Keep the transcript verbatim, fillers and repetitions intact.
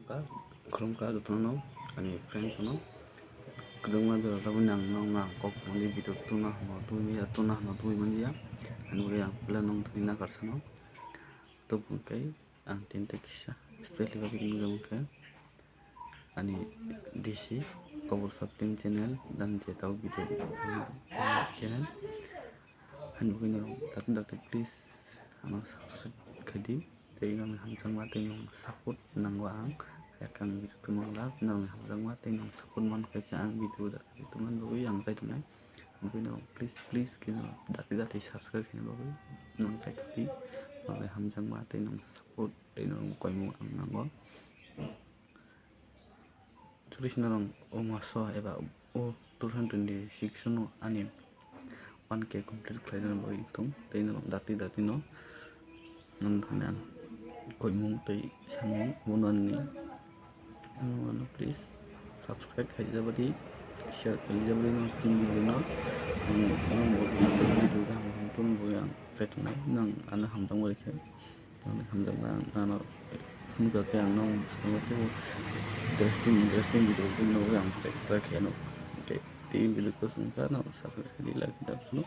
Khulumkha jotono, ani friends no. Kwbangma jora tabuk nang nang nang kok mani video tuna hano tumi ya tuna hano tumi mani ya. Ani bagwi ang pula nong twi na karsano. Tabuk kai ang tinta kisa specially bagwi nung jang khe ani D C Kobor Sapling channel dan je tau video channel. Ani bagwi nang dakti dakti please ano subscribe khaidi. Tei nang hamjakma tei nang support nango ang. Yakang video tuma wngla nang hamjakma tei nang support man khe ang video dakti tuma bagwi ang chai tongnai. Ang bagwi nang please please khe nang dakti dakti subscribe khe bagwi nang chai tongdi. Nang hamjakma tei nang support tei nang koimung ang nango. Jodi se norok o maso eba o two thousand twenty six no ani one K complete khlaina bagwi tong tei norok dakti dakti no nang thani ang koimung tei samung bono ani ano please subscribe khaijabadi share khaijabadi no chini video no ang video kaham kaham tongwi ang chai tongnai nang ano hamjakma rikhe. Ang hamjakma ang ano phunukha khe ang nong bwskango teibo interesting interesting video phunuknai ang check try khaino. Okay, tei video ko songkha no subscribe khaidi like da phunu.